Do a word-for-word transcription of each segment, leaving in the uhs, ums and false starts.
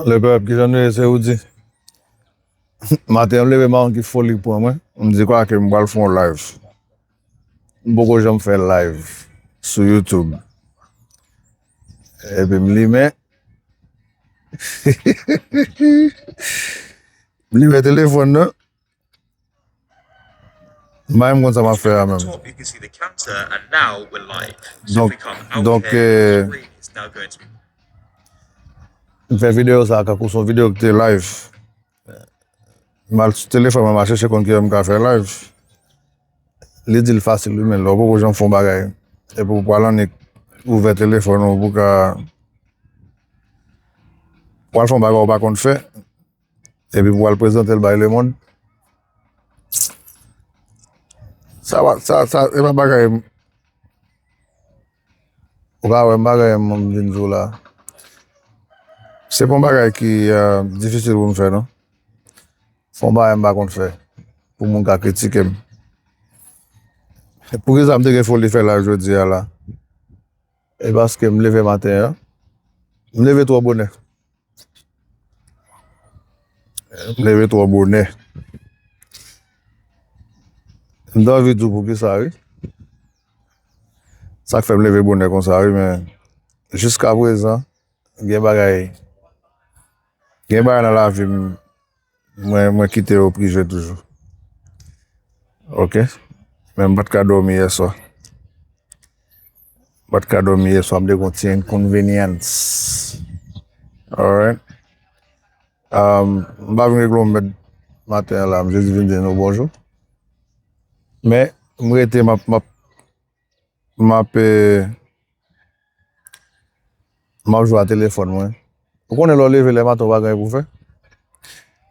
Lepèp, kijan nou ye, se Roody. Maten an, m leve, m pa konn ki foli k pran mwen. M di kwa ke m pral fè yon live. M poko janm fè live sou YouTube. Epi m limen. M limen telefòn nan. M pa menm konn sa m ap fè a menm. Donk, donk, eh, m fè videyo sa a kankou se yon videyo ki te live. M al sou telefòn mwen, m al chèche konn kilè m ka fè live. Li di l fasil, wi, men lè w poko janm fè yon bagay, epi w pral annik ouvè telefòn ou pou ka, pral fè yon bagay ou pa konn fè, epi pou al prezante l bay lemonn. Sa, sa, sa, e pa bagay, ou ka wè m bagay m vin di w la. Se pa yon bagay ki, eh, difisil pou m fè, non. Se yon bagay m pa konn fè, pou moun ka kritike m. Poukisa m te gen foli fè live jodi a la? E paske m leve maten an, m leve twò bonè. M leve twò bonè. M t anvi di w poukisa, wi. Sa k fè m leve bonè konsa, wi, men jiska prezan, gen bagay, gen bagay nan lavi m, mwen, mwen kite yo prive toujou. Oke? Men m pa t ka dòmi yèswa. M pa t ka dòmi yèswa, m te gen yon ti inconvenience. Alright? Um, m pa vin regle yon mèd maten an la, m jis vin di nou bonjou. Men, m rete, m ap, m ap, m ap, eh, m ap jwe a telefòn mwen. Ou konnen lè w leve lè maten, ou pa gen anyen pou fè.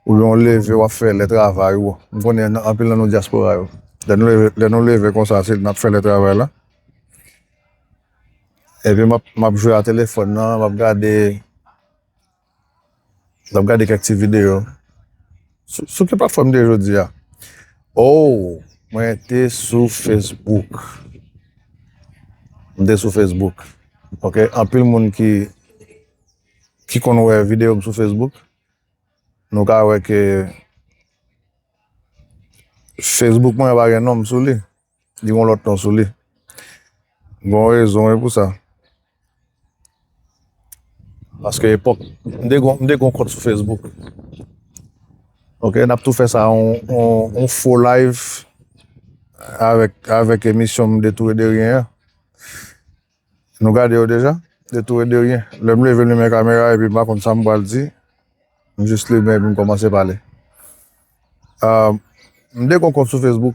Oubyen w leve, w ap fè lè travay ou. M konnen nan, anpil nan nou dyaspora yo. Lè nou leve, lè nou leve konsa, se n ap fè lè travay la. Epi m ap, m ap jwe a telefòn nan, m ap gade, m ap gade kèk ti videyo. Sou, sou ki platfòm m te ye jodi a? Oh, mwen te sou Facebook. M te sou Facebook. Ok, anpil moun ki, ki konn wè videyo m sou Facebook, nou ka wè ke Facebook mwen pa gen non m sou li. Li gen yon lòt non sou li. Gen yon rezon, wi, pou sa. Paske epòk, m te gon, m te gon kont sou Facebook. Ok, n ap tou fè sa, on, on, on fo live avèk, avèk emisyon m De Tout et De Rien an. Nou gade yo deja? De Tout et De Rien. Lè m leve, m limen kamera, epi m pa konn sa m pral di. M jis limen, epi m kòmanse pale. Ah, m te gon kont sou Facebook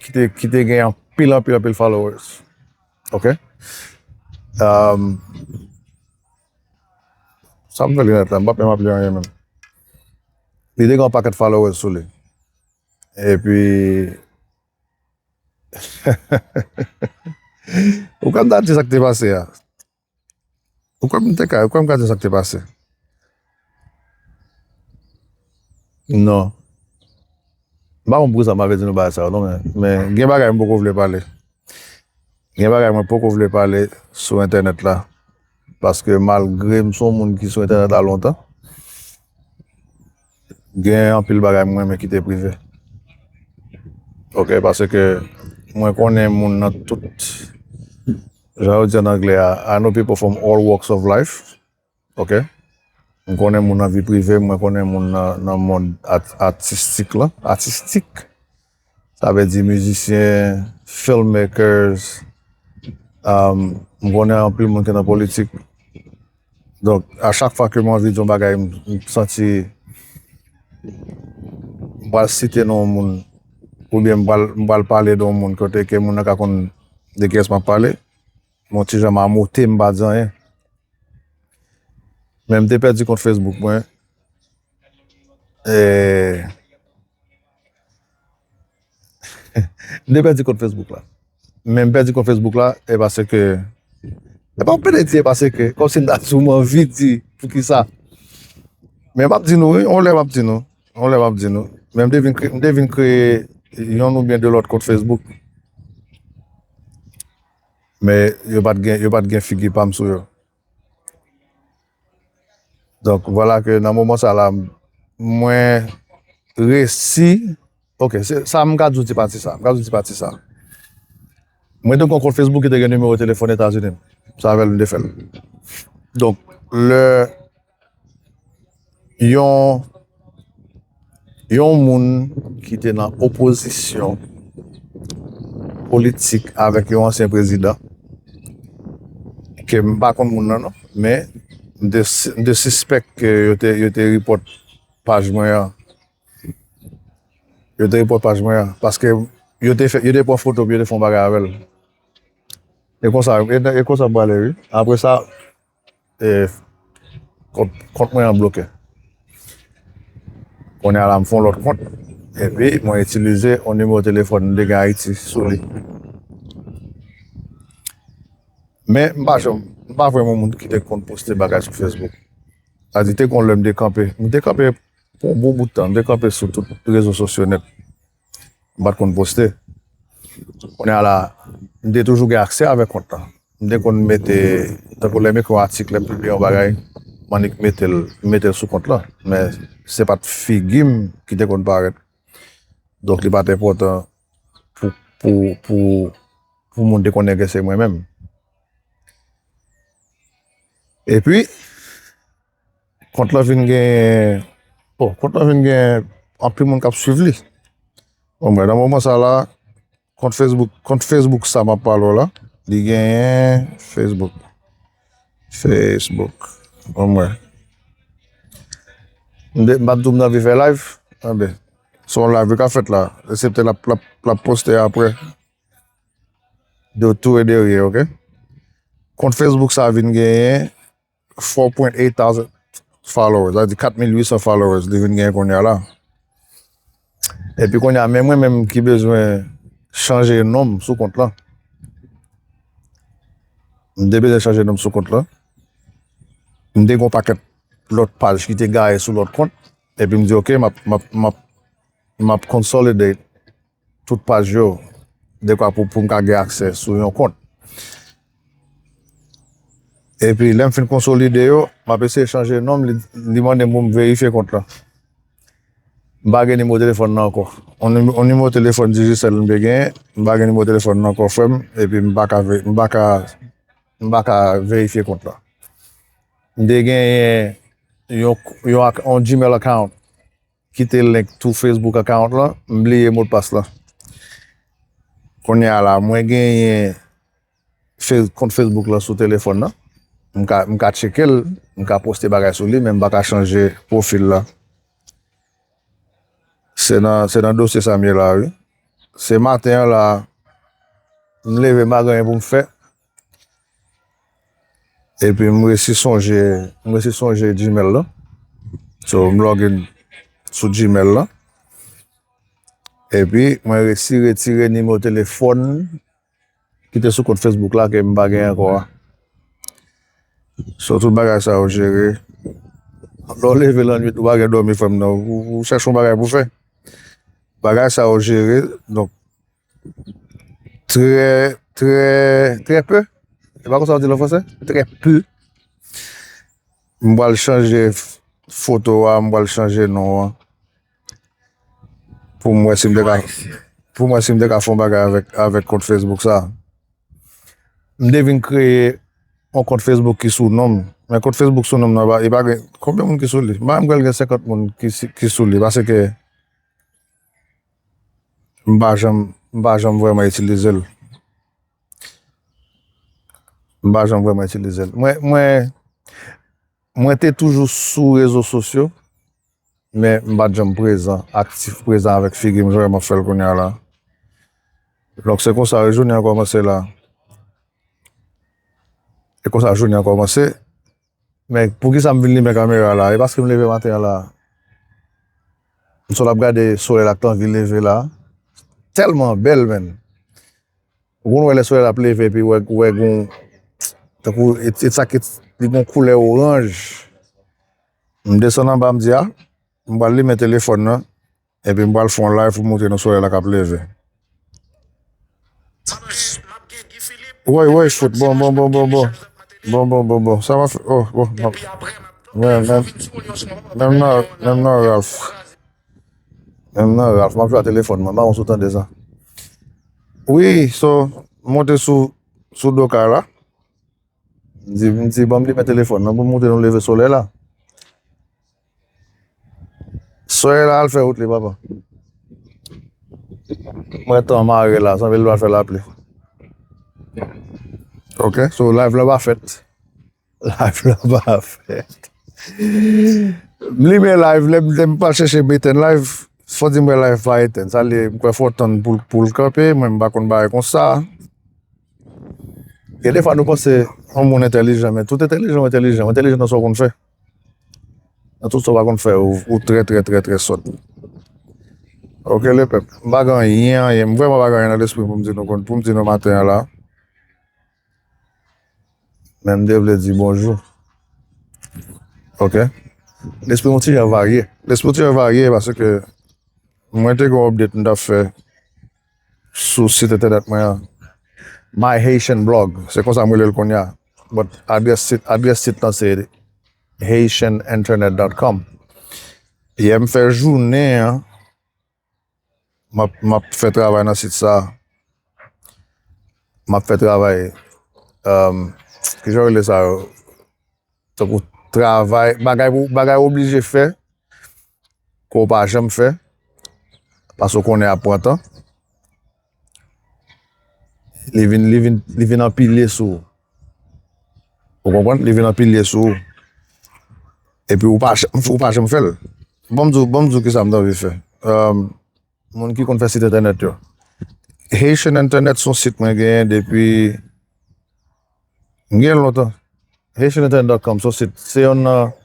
ki te, ki te gen anpil, anpil, anpil followers. Ok? Um, sa m fè linèt la, m p ap menm ap li anyen menm. Li te gen yon pakèt followers sou li. Epi, ou kwè m ta di sa k te pase a? Ou kwè m te ka, ou kwè m ka di sa k te pase? Non. M pa konn poukisa m ap di nou bagay sa yo, non, men, men gen bagay m poko vle pale. Gen bagay mwen poko vle pale sou entènèt la. Paske malgre m se yon moun ki sou entènèt la lontan, gen anpil bagay mwen renmen kite prive. Ok, paske mwen konnen moun nan tout, jan yo di an anglè a, I know people from all walks of life. Ok? M konnen moun nan vi prive, mwen konnen moun nan, nan mond at-, atistik la. Atistik? Sa vle di mizisyen, filmmakers, um, m konnen anpil moun ki nan politik. Donk, a chak fwa ke m anvi di yon bagay, m, m santi m pral site non yon moun, oubyen m pral, m pral pale de yon moun kote ke moun nan ka konn de kiyès m ap pale. M yon ti jan mamote, m pa di anyen. Men m te pèdi kont Facebook mwen. E, m te pèdi kont Facebook la. Men m pèdi kont Facebook la, e paske, e pa m pede di, e paske, kòmsi m ta di w, m anvi di, poukisa. Men m ap di nou, wi, yon lè m ap di nou. Yon lè m ap di nou. Men m te vin kre-, m te vin kreye yon oubyen de lòt kont Facebook. Men yo pa t gen, yo pa t gen figi pa m sou yo. Donk, vwala ke nan moman sa la, mwen resi, ok, se, sa m ka di w ti pati sa, m ka di w ti pati sa. Mwen te gon kont Facebook ki te gen nimewo telefòn Etazini m. Se avè l m te fè l. Donk, lè yon, yon moun ki te nan opozisyon politik avèk yon ansyen prezidan, ke m pa konn moun nan non, men m te, m te sispèk ke yo te, yo te report paj mwen an. Yo te report paj mwen an, paske yo te fè, yo te pran foto m, yo te fè yon bagay avè l. E konsa, e, e konsa m prale, wi. Apre sa, e, kont, kont mwen an bloke. Kounye a la, m fè yon lòt kont. Epi, mwen itilize yon nimewo telefòn m te gen Ayiti sou li. Men, m pa janm, m pa vrèman moun ki te konn poste bagay sou Facebook. Sa di, te gon lè m te kanpe. M te kanpe pou yon bon bout tan. M te kanpe sou tout rezo sosyo nèt. M pa t konn poste. Kounye a la, m te toujou gen aksè avèk kont lan. M te konn mete, tankou lè m ekri yon atik, lè m pibliye yon bagay, m annik mete l, m mete l sou kont lan. Men se pa t figi m ki te konn parèt. Donk, li pa t enpòtan pou, pou, pou, pou moun te konnen ke se mwen menm. Epi, kont lan vin gen, oh, kont lan vin gen anpil moun k ap swiv li. Bon, mwen, nan moman sa la, kont Facebook, kont Facebook sa m ap pale w la, li genyen Facebook. Facebook. Bon, mwen. M de, m pa t di w m t anvi fè live? Anben, se yon live wi k ap fèt la. Eksepte l ap, l ap, l ap poste apre. De tou e de rye, ok? Kont Facebook sa vin genyen four point eight thousand followers, sa vle di kat mil uit san followers li vin genyen kounye a la. Epi kounye a, men mwen menm ki bezwen chanje non m sou kont lan. M te bezwen chanje non m sou kont lan. M te gen yon pakèt lòt paj ki te gaye sou lòt kont. Epi m di, ok, m ap, m ap, m ap, m ap consolidate tout paj yo, dekwa pou, pou m ka gen aksè sou yon kont. Epi, lè m fin konsolide yo, m ap eseye chanje non m, li, li mande m pou m verifye kont lan. M pa gen nimewo telefòn nan ankò. On nim-, on nimewo telefòn Digicel m te genyen, m pa gen nimewo telefòn nan ankò, frè m, epi m pa ka ve-, m pa ka, m pa ka verifye kont lan. M te genyen yon, yon ak-, yon Gmail account ki te link to Facebook account lan, m bliye modpas lan. Kounye a la, mwen genyen Fe-, kont Facebook lan sou telefòn nan. M ka, m ka tcheke l, m ka poste bagay sou li, men m pa ka chanje pwofil la. Se nan, se nan dosye sa m ye la, wi. Se maten an la, m leve, m pa gen anyen pou m fè. Epi m resi sonje, m resi sonje Gmail lan. So, m log in sou Gmail lan. Epi, mwen resi retire nimewo telefòn ki te sou kont Facebook la ke m pa gen ankò a. So, tout bagay sa yo jere. Lè w leve lannwit, ou pa gen dòmi, frè m, non. Ou, ou chèche yon bagay pou fè. Bagay sa yo jere. Donk, trè, trè, trè pe. E pa konsa yo di l an fransè? Trè pe. M pral chanje f-, foto a, m pral chanje non an. Pou m wè si m te ka, pou m wè si m te ka fè yon bagay avèk, avèk kont Facebook sa. M te vin kreye yon kont Facebook ki sou non m. Men kont Facebook sou non m nan, pa, e pa gen, konbyen moun ki sou li? M pa menm kwè l gen senkant moun ki si-, ki sou li, paske m pa janm, m pa janm vrèman itilize l. M pa janm vrèman itilize l. Mwen, mwen, mwen te toujou sou rezo sosyo, men m pa t janm prezan, aktif prezan avèk figi m jan m ap fè l kounye a la. Donk, se konsa jounen an kòmanse la. E konsa jounen an kòmanse. Men poukisa m vin limen kamera la? E paske m leve maten an la. M sot ap gade solèy la k t anvi leve la. Tèlman bèl, menn. Ou konn wè lè solèy la ap leve epi wè, wè gon, tankou, e, e sa ki, li gon koulè oranj. M desann anba, m di, a, m pral limen telefòn nan, epi m pral fè yon live pou montre nou solèy la k ap leve. Woy, woy, fout. Bon, bon, bon, bon, bon. Bon, bon, bon, bon. Sa va fè, oh, bon, bon. Men, men, menm nan, menm nan Ralph. Menm nan Ralph, m ap jwe a telefòn mwen, m pa konn si w tande sa. Wi, so, m monte sou, sou do kay la. M di, m di, ban m limen telefòn nan pou m montre nou leve solèy la. Solèy la al fè wout li, papa. M wè tan mare la, sanble l pral fè lapli. Ok, so live la pa fèt. Live la pa fèt. M limen live, lè m, lè m pral chèche m etèn live, fò di m wè live pa etèn. Sa li, m kwè fò tann pou, pou l kanpe, mwen m pa konn bagay konsa. Gen defwa nou panse yon moun entèlijan, men tout entèlijan ou entèlijan. Ou entèlijan nan sa w konn fè. Nan tout sa w pa konn fè, ou, ou trè, trè, trè, trè sòt. Ok, lepèp, m pa gen anyen, anyen, m vrèman pa gen anyen nan lespri m pou m di nou konn, pou m di nou maten an la. Men m te vle di bonjou. Ok? Lespri m ti jan varye. Lespri m ti jan varye paske mwen te gen yon update m t ap fè sou sit entènèt mwen an. My Haitian Blog. Se konsa m rele l kounye a. But adrès sit, adrès sit lan se haitian internet dot com. Yè m fè jounen an, m ap, m ap fè travay nan sit sa. M ap fè travay, um, kijan yo rele sa yo? Tankou travay, bagay, bagay ou oblije fè, ke w pa janm fè, paske w konnen ap pran tan. Li vin, li vin, li vin anpile sou ou. Ou konprann? Li vin anpile sou ou. Epi ou pa, ch- ou pa janm fè l. Ban m di w, ban m di w kisa m t anvi fè. Um, moun ki konn fè sit entènèt yo. Haitian Internet se yon sit mwen genyen depi, m genyen l lontan. Haitian internet dot com se yon sit, se yonn nan,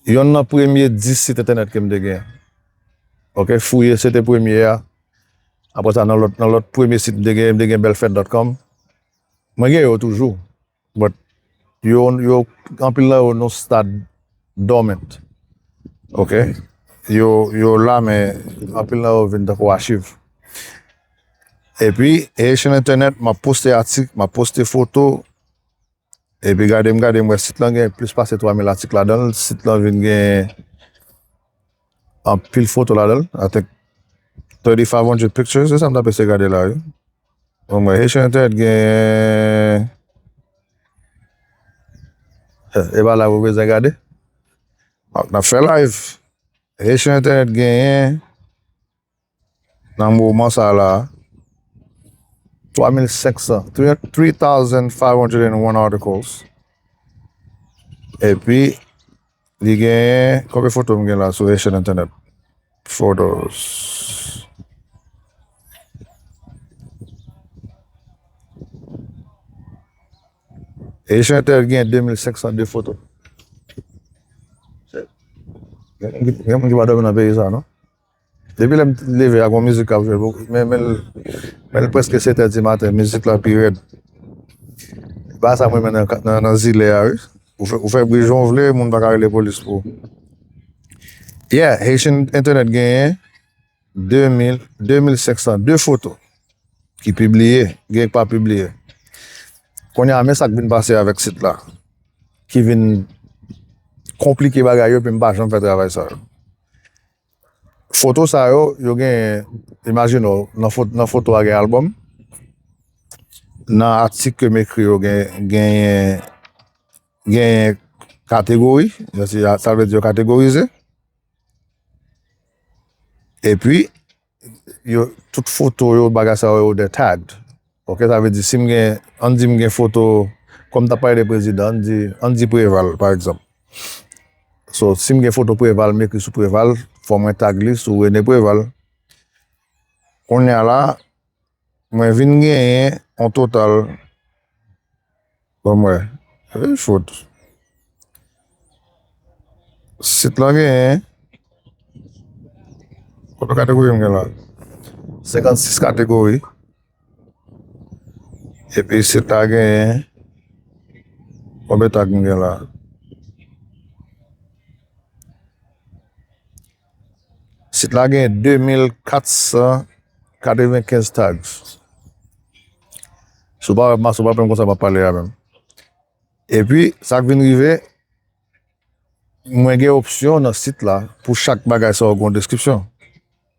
yonn nan premye dis sit entènèt ke m te genyen. Ok, Fouye se te premye a. Apre sa, nan lòt, nan lòt premye sit m te genyen, m te gen belfet dot com. Mwen gen yo toujou. But yo, yo, anpil nan yo nan stad dormant. Ok? Yo, yo la, men anpil nan yo vin tankou achiv. Epi, Haitian Internet, m ap poste atik, m ap poste foto. Epi gade m, gade m wè sit lan gen plis pase twa mil atik ladan l. Sit lan vin gen anpil foto ladan l. I think thirty-five hundred pictures, se sa m t ap eseye gade la, wi. Bon, mwen, Haitian Internet gen, e pa la ou bezwen gade. N ap, n ap fè live. Haitian Internet genyen, nan moman sa la, twa mil senk san, three thousand five hundred and one articles. Epi, li genyen, konbyen foto m gen la sou Haitian Internet? Photos. Haitian Internet gen de mil senk san de foto. Gen moun ki, gen moun ki pa dòmi nan peyi sa, non? Depi lè m leve ak yon mizik k ap jwe, men, men, l- men l prèske sèt è di maten, mizik la pi rèd. Bagay sa mwen renmen nan, nan, nan zile a, wi. Ou fè, ou fè bri jan w vle, moun pa ka rele polis pou ou. Yeah, Haitian Internet genyen de mil, de mil senk san de foto ki pibliye, gen k pa pibliye. Kounye a, men sa k vin pase avèk sit la, ki vin konplike bagay yo, epi m pa janm fè travay sa yo. Foto sa yo, yo gen, imajine w, nan fo- nan foto a gen albòm, nan atik ke m ekri yo gen, gen, gen kategori, sa vle di yo kategorize. Epi, yo, tout foto yo, bagay sa yo, yo de tagged. Ok, sa vle di, si m gen, ann di m gen foto, kòm m t ap pale de prezidan, ann di, ann di Preval, pa egzanp. So, si m gen foto Preval, m ekri sou Preval, fò mwen tag li sou René Preval. Kounye a la, mwen vin genyen yon total, ban m wè, e fot. Sit lan genyen, konbyen kategori m gen la? Senkannsis kategori. Epi sit la genyen, konbyen tag m gen la? Sit la gen de mil kat san katrevenkenz tags. Si w pa wè m, si w pa wè m konsa, m ap pale a menm. Epi, sa k vin rive, mwen gen opsyon nan sit la, pou chak bagay sa yo gen yon deskripsyon.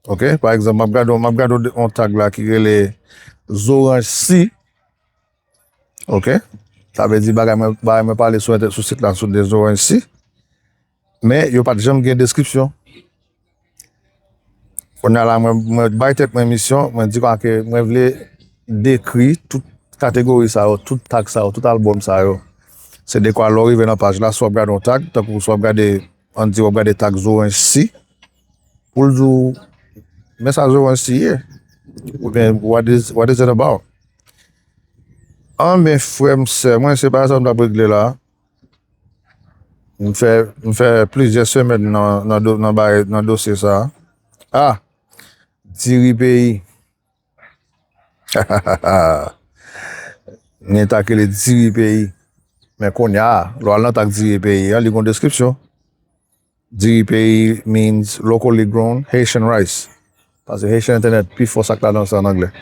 Ok? Pa egzanp, m ap gade, m ap gade yon tag la ki rele Zoranj Si. Ok? Sa vle di bagay mwen, bagay mwen pale sou, entè- sou sit la sou de Zoranj Si. Men yo pa t janm gen deskripsyon. Kounye a la, mwen, mwen bay tèt mwen misyon, mwen di konsa ke mwen vle dekri tout kategori sa yo, tout tag sa yo, tout albòm sa yo. Se dekwa lè w rive nan paj la, si w ap gade yon tag, tankou si w ap gade, ann di w ap gade tag Zoranj Si, pou l di w, men sa Zoranj Si ye, oubyen what is, what is it about? Anben, frè m, sè mwen, se pa sa m t ap regle la. M fè, m fè plizyè semèn nan, nan, do- nan, bay, nan dosye sa a. Ah! Diri peyi. Gen tag ki rele Diri peyi. Men kounye a, lè w al nan tag Diri peyi an, li gen yon deskripsyon. Diri peyi means locally grown Haitian rice. Paske Haitian Internet pi fò sa k ladan sa an anglè.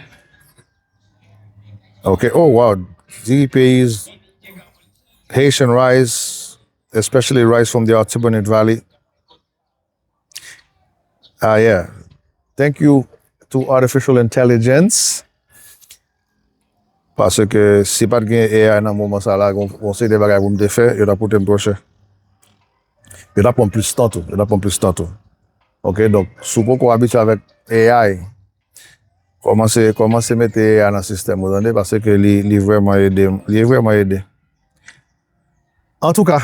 Ok, oh wow. Diri peyi is Haitian rice, especially rice from the Artibonite Valley. Ah yeah. Thank you to artificial intelligence. Paske si pa t gen A I nan moman sa la, gon, gon seri de bagay pou m te fè, yo t ap koute m twò chè. Yo t ap pran m plis tan tou, yo t ap pran m plis tan tou. Ok, donk, si w poko abitye avèk A I, kòmanse, kòmanse mete A I nan sistèm ou, tande, paske li, li vrèman ede, li vrèman ede. Antouka,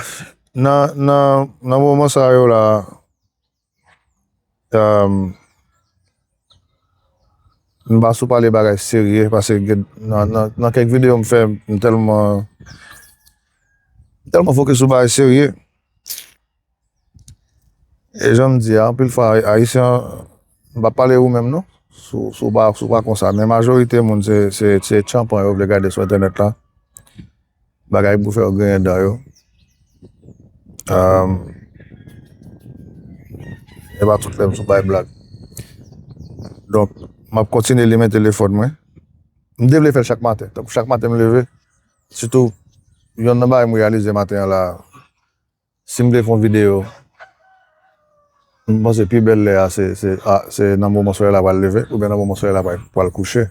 nan, nan, nan moman sa yo la, um, m pa sou pale bagay serye, paske gen, nan, nan, nan kèk videyo m fè, m tèlman, m tèlman fokis sou bagay serye. E jan m di a, anpil fwa, Ayisyen, m pa pale ou menm non, si w, si w pa, si w pa konsa, men majorite moun se, se, se tchanpan yo vle gade sou entènèt la. Bagay pou fè yo griyen dan yo. Um, e pa tout lè m sou bay blag. Donk, m ap kontinye limen telefòn mwen. M te vle fè l chak maten. Tankou chak maten m leve, sitou, yonn nan bagay m reyalize maten an la, si m vle fè yon videyo, m panse pi bèl lè a, se, se, a, se nan moman solèy la pral leve, oubyen nan moman solèy la pral, pral kouche.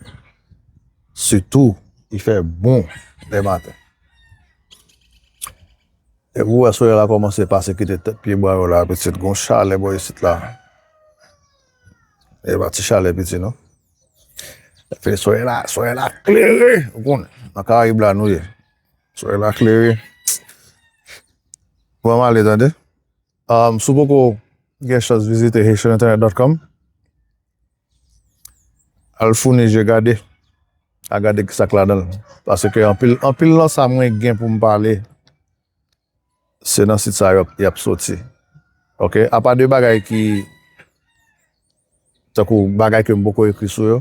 Sitou, li fè bon lè maten. Epi ou wè solèy la kòmanse pase kite tèt pye bwa yo la, pitit, gon chalè bò isit la. E pa ti chalè piti non. Epi solèy la, solèy la klere, ou konnen, nan Karayib la nou ye. Solèy la klere. Bon, m ale, tande. Um, si w poko gen chans vizite haitian internet dot com, al founi je gade. Al gade kisa k ladan l. Paske anpil, anpil nan sa mwen gen pou m pale, se nan sit sa yo y ap soti. Ok? Apa de bagay ki, tankou bagay ke m poko ekri sou yo,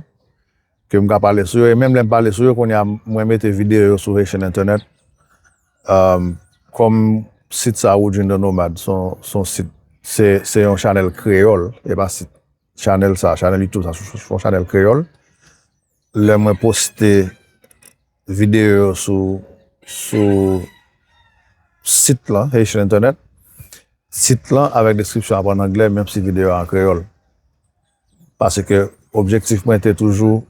ke m ka pale sou yo, e menm lè m pale sou yo, kounye a, mwen mete videyo yo sou Haitian Internet. Um, kòm sit sa, Woodrinder Nomad, se yon, se yon sit, se, se yon chanèl kreyòl, e pa sit, chanèl sa, chanèl YouTube sa, se, se yon chanèl kreyòl. Lè mwen poste videyo yo sou, sou sit lan, Haitian Internet, sit lan avèk deskripsyon ap an anglè, menm si videyo a an kreyòl. Paske objektif mwen te toujou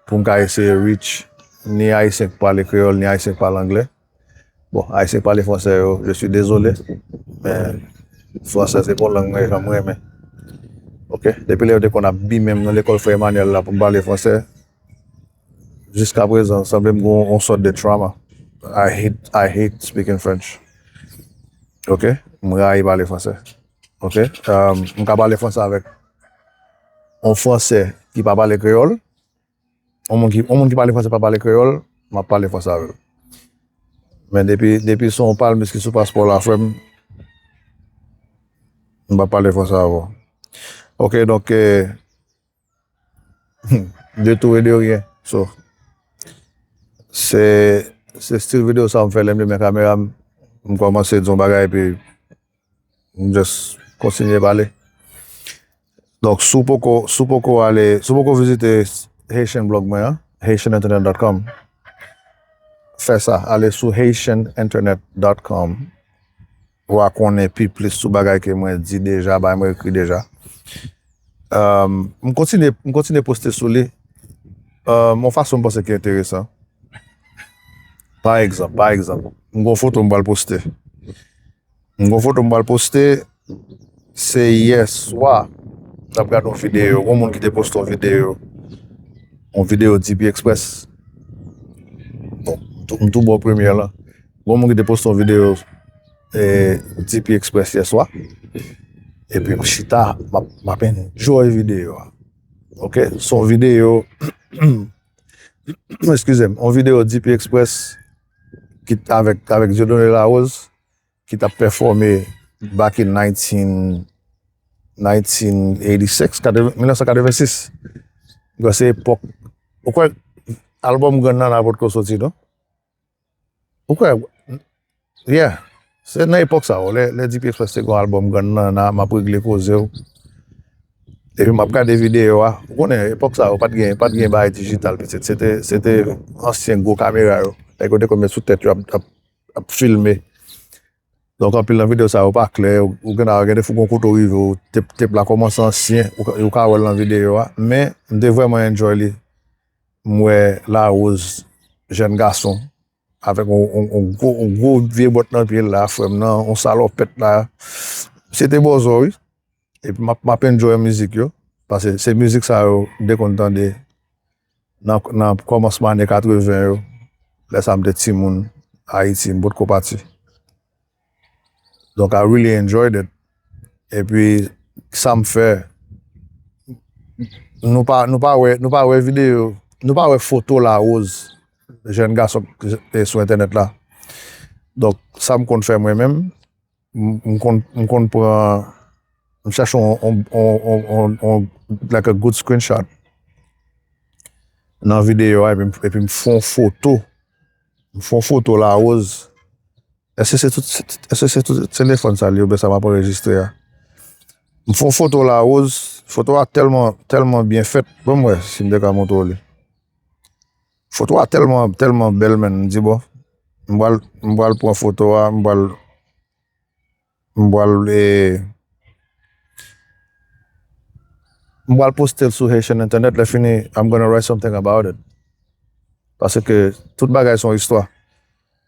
pou m ka eseye reach ni Ayisyen k pale kreyòl, ni Ayisyen k pale anglè. Bon, Ayisyen k pale fransè yo, je suis désolé, men fransè se pa yon lang mwen janm renmen. Ok? Depi lè yo te konn ap bimen m nan lekòl Frè Emmanuel la pou m pale fransè, jiskaprezan, sanble m gen yon sòt de trauma. I hate, I hate speaking French. Ok? M rayi pale fransè. Ok? Um, m ka pale fransè avèk yon fransè ki pa pale kreyòl. Yon moun ki, yon moun ki pale fransè pa pale kreyòl, m ap pale fransè avè l. Men depi, depi se yon palmis ki sou paspò la, frè m, m p ap pale fransè avè w. Ok, donk, eh, de tout et de rien. So, se, se stil videyo sa m fè lè m limen kamera m, m kòmanse di yon bagay epi m just kontinye pale. Donk, si w poko, si w poko ale, si w poko vizite Haitian blog mwen an, haitian internet dot com, fè sa, ale sou haitian internet dot com. w a konnen pi plis sou bagay ke mwen di deja, bagay mwen ekri deja. Um, m kontinye, m kontinye poste sou li. Um, yon fason m panse ki enteresan. Pa egzanp, pa egzanp, m gon foto m pral poste. M gon foto m pral poste, se yè swa, m t ap gade yon videyo, gon moun ki te poste yon videyo, yon videyo D P Express. Bon, m tou, m tou ba w premye lan. Gon moun ki te poste yon videyo, eh, D P Express yè swa. Epi m chita, m ap, m ap enjoy videyo a. Ok? Se yon videyo, eskize m, yon videyo D P Express ki t avèk, avèk Dieudonné Larose, ki t ap pèfòme back in nineteen, nineteen eighty-six, mil nèf san katrevensis. Donk se epòk, ou kwè albòm Grann Nana potko soti, non? Ou kwè, yeah. Se nan epòk sa yo, lè, lè D P Express te gen yon albòm Grann Nana, M ap regle koze w. Epi m ap gade videyo a. Ou konnen, epòk sa yo, pa t gen, pa t gen bagay dijital, pitit. Se te, se te ansyen gwo kamera yo. Nèg yo te konn met sou tèt yo ap, ap, ap filme. Donk, anpil nan videyo sa yo pa klè. Ou, ou gen, gen de fou gon kote w rive, ou tep, tep la kòmanse ansyen, ou, ka- ou ka wè l nan videyo a. Men, m te vrèman enjoy li. M wè Larose, jèn gason, avèk yon, yon, yon gwo, yon gwo vye bòt nan pye l la, frè m nan, yon salopèt la. Misye te bòzò, wi. Epi m ap, m ap enjoy mizik yo. Paske se mizik sa yo m te konn tande nan, nan kòmansman ane katreven yo. Lè sa m te timoun, Ayiti, m potko pati. Donk, I really enjoyed it. Epi, sa m fè, nou pa, nou pa wè, nou pa wè videyo, nou pa wè foto Larose, jèn gason k te sou entènèt la. Donk, sa m konn fè mwen menm, m, m konn, m konn pran, m chache on, on, on, on, on, on, like a good screenshot nan videyo a, epi m, epi m fè on foto. M fè on foto Larose. Èske se tout, èske se tout telefòn sa li oubyen sa m ap anrejistre a? M fè on foto Larose, foto a tèlman, tèlman byen fèt. Ban m wè si m te ka montre w li. Foto a tèlman, tèlman bèl, menn. M di, bon, m pral, m pral pran foto a, m pral, m pral, eh, m pral poste l sou Haitian Internet. Lè fini, I'm gonna write something about it. Paske tout bagay se yon istwa.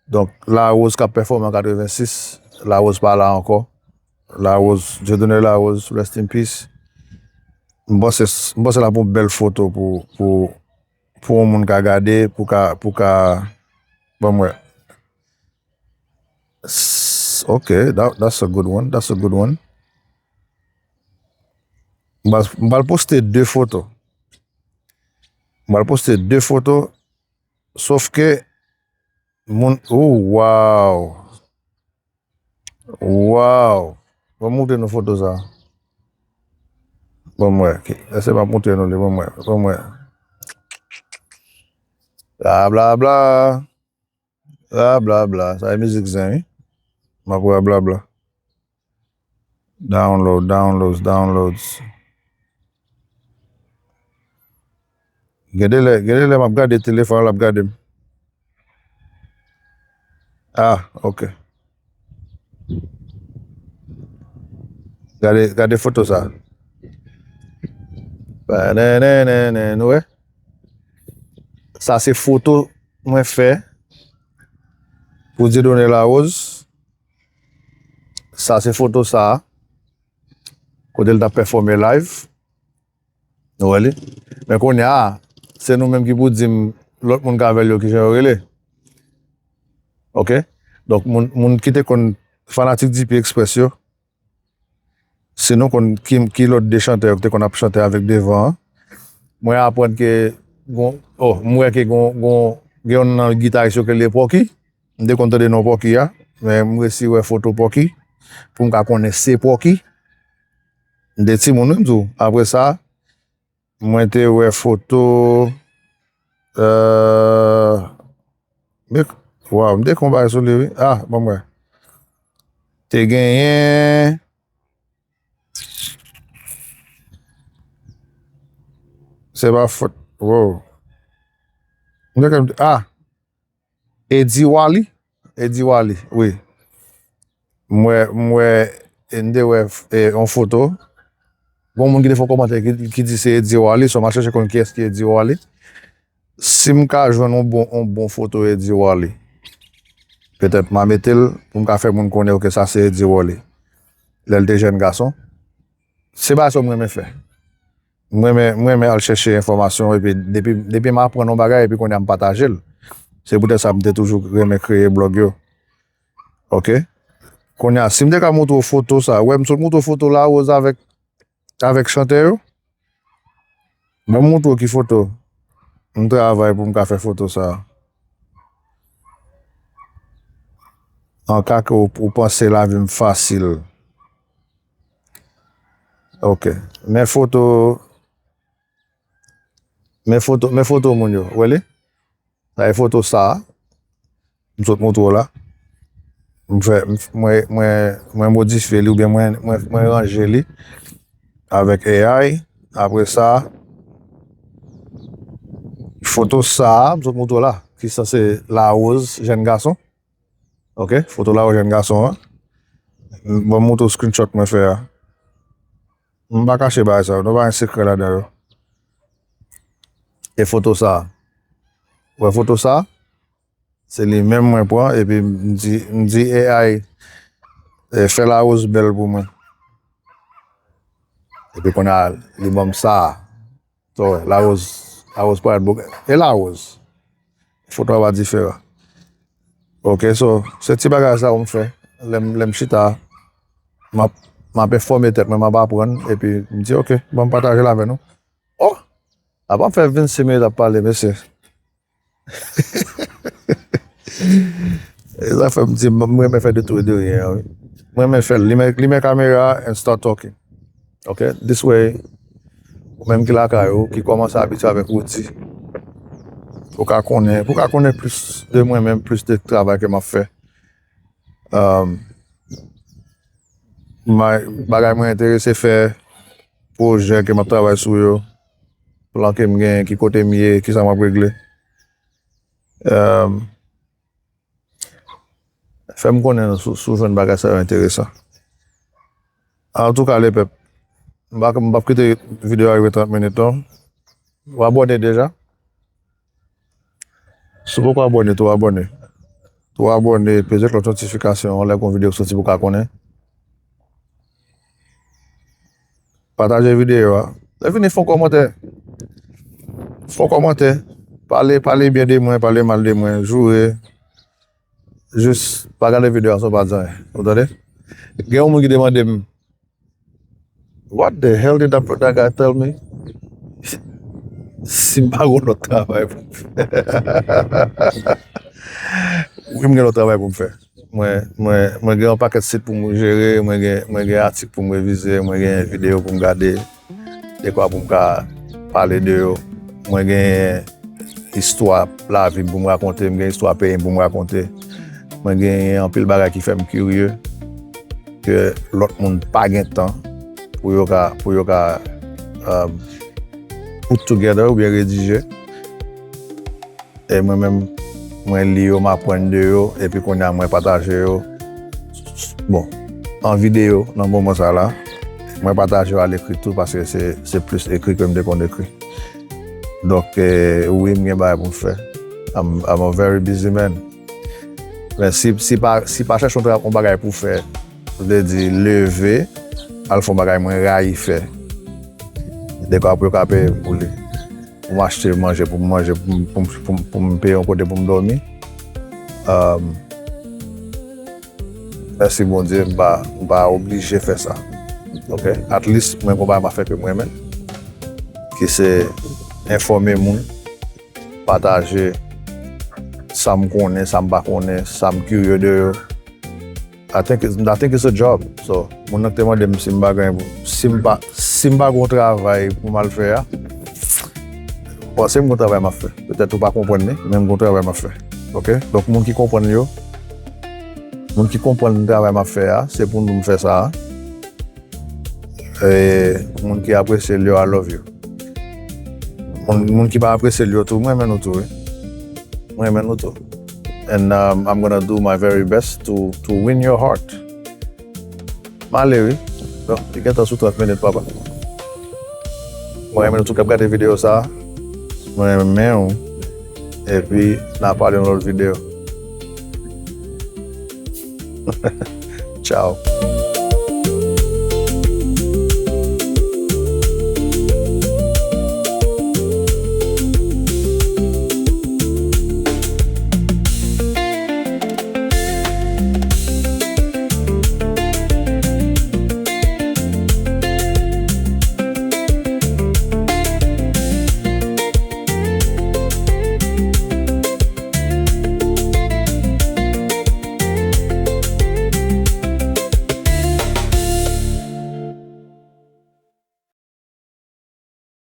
Donk, Larose k ap pèfòme an katrevensis, Larose pa la ankò. Larose, Dieudonné Larose, rest in peace. M panse, m panse l ap yon bèl foto pou, pou, pou yon moun ka gade, pou ka, pou ka, ban m wè. S- Ok, that, that's a good one, that's a good one. M pral, m pral poste de foto. M pral poste de foto, sof ke moun, oh, wow. Wow. Ban m montre nou foto sa. Ban m wè. Èske m ap montre nou li? Ban m wè. Ban m wè. Bla, bla, bla. Bla, bla, bla. Sa e mizik zen, wi. M ap wè bla, bla. Download, downloads, downloads. Gen de lè, gen de lè m ap gade telefòn, l ap gade m. Ah, ok. Gade, gade foto sa. Bananannan, nou wè? Sa se foto mwen fè pou Dieudonné Larose. Sa se foto sa a. Kote l t ap pèfòme live. Nou wè li? Men kounye a, se nou menm ki pou di m lòt moun k avè l yo kijan yo rele. Ok? Donk, moun, moun ki te konn fanatik D P Express yo, si nou konn ki, ki lòt de chantè yo ki te konn ap chante avèk devan an, mwen aprann ke gon, oh, m wè ke gon, gon, gen youn nan gitaris yo ke rele Pòki. M te konn tande non Pòki a, men m resi wè foto Pòki pou m ka konnen se Pòki. M te timoun wi m di w. Apre sa, mwen te wè foto, euh, men, waw, m te konn bagay sou li wi. Ah, ban m wè. Te genyen, se pa fòt, wow. M te konn, ah, Eddy Wally? Eddy Wally, wi. M wè, m wè, e, m te wè, e, yon foto. Gon moun ki te fè yon kòmantè ki, ki di se Eddy Wally, so m al chèche konn kiyès ki Eddy Wally. Si m ka jwenn yon bon, yon bon foto Eddy Wally, petèt m a mete l pou m ka fè moun konnen, ok, sa se Eddy Wally. Lè l te jèn gason. Se bagay sa m renmen fè. M renmen, m renmen al chèche enfòmasyon, epi depi, depi m aprann yon bagay, epi kounye a m pataje l. Se poutèt sa m te toujou renmen kreye blòg yo. Ok? Kounye a, si m te ka montre w foto sa, wè m sot montre w foto Larose avèk, avèk chantè yo? Ban m montre w ki foto. M travay pou m ka fè foto sa. An ka ke w, ou panse lavi m fasil. Ok. Men foto, men foto, men foto moun yo. Wè li? Sa e foto sa a. M sot montre w la. M fè, m f-, mwen, mwen, mwen modifye li oubyen mwen, mwen, mwen ranje li avèk A I. Apre sa, foto sa a, m sot montre w la, ki sanse Larose, jèn gason. Ok, foto Larose, jèn gason an. M, ban m montre w screenshot mwen fè a. M pa kache bagay sa yo, nou pa gen sekrè ladan yo. E foto sa a. Wè foto sa a? Se li menm mwen pran, epi m di, m di A I, e, fè Larose bèl pou mwen. Epi kounye a, li ban m sa a. So, Larose, Larose parèt bò. E Larose. Foto a pa diferan. Ok, so, se ti bagay sa yo m fè. Lè m, lè m chita, m ap, m ap enfòme tèt mwen, m ap aprann, epi m di, ok, ban m pataje l avè nou. Oh! Apa m fè vennsis minit ap pale, mesye. E sa fè m di, m, m renmen fè de tou e de ryen an, wi. M renmen fè l. Limen, limen kamera and start talking. Ok? This way, ou menm ki lakay ou, ki kòmanse abitye avèk wouti, ou ka konnen, ou ka konnen plis de mwen menm, plis de travay ke m ap fè. Um, ma-, bagay mwen enterese fè, pwojè ke m ap travay sou yo, plan ke m genyen, ki kote m ye, kisa m ap regle. Um, fè m konnen si w, si w jwenn bagay sa yo enteresan. Antouka, lepèp, m pa, m p ap kite videyo a rive trant minit non. Ou abòne deja? Si w poko abòne, tou abòne. Tou abòne, peze klòch notifikasyon an, lè gon videyo soti pou w ka konnen. Pataje videyo a. Lè fini, fè yon kòmantè. Fè yon kòmantè. Pale, pale byen de mwen, pale mal de mwen, joure. Jis pa gade videyo a san w pa di anyen. Ou tande? Gen yon moun ki te mande m, "What the hell did that, that guy tell me?" Si m pa gen lòt travay pou m fè. Wi, m gen lòt travay pou m fè. Mwen, mwen, mwen gen yon pakèt sit pou m jere, mwen gen, mwen gen atik pou m revize, mwen gen videyo pou m gade, dekwa pou m ka pale de yo. Mwen gen istwa lavi m pou m rakonte, m gen istwa peyi m pou m rakonte. Mwen gen anpil bagay ki fè m kirye, ke lòt moun pa gen tan pou yo ka, pou yo ka, um, put together oubyen redije. E mwen menm, mwen li yo, m aprann de yo, epi kounye a mwen pataje yo. Bon, an videyo, nan moman sa la, mwen pataje yo alekri tou, paske se, se plis ekri ke m te konn ekri. Donk, eh, wi, m gen bagay pou m fè. I'm, I'm a very busy man. Men si, si pa, si pa chèche yon tra-, yon bagay pou fè, vle di leve, al fè yon bagay mwen rayi fè. Dekwa pou yo ka peye m pou li. Pou m achte manje, pou m manje, pou m, pou m, pou m, pou m peye yon kote pou m dòmi. Um, mèsi Bondye, m pa, m pa oblije fè sa. Ok? At least, mwen gon bagay m ap fè ke m renmen, ki se enfòme moun, pataje sa m konnen, sa m pa konnen, sa m kirye de yo. I think it's, I think it's a job. So, moun nan ki te mande m si m pa gen, si m pa, si m pa gon travay pou m al fè a, m panse m gon travay m ap fè. Petèt ou pa konprann li, men m gon travay m ap fè. Ok? Donk, moun ki konprann yo, moun ki konprann travay m ap fè a, se pou nou m fè sa a. E, moun ki apresye l yo, I love you. Moun, moun ki pa apresye l yo tou, mwen renmen nou tou, wi. Mwen renmen nou tou. And, um, I'm gonna do my very best to, to win your heart. M ale wi. Bon, li gentan sou trant minit, papa. Mwen renmen nou tout k ap gade videyo sa. Mwen renmen w. Epi, n a pale yon lòt videyo. Tchao.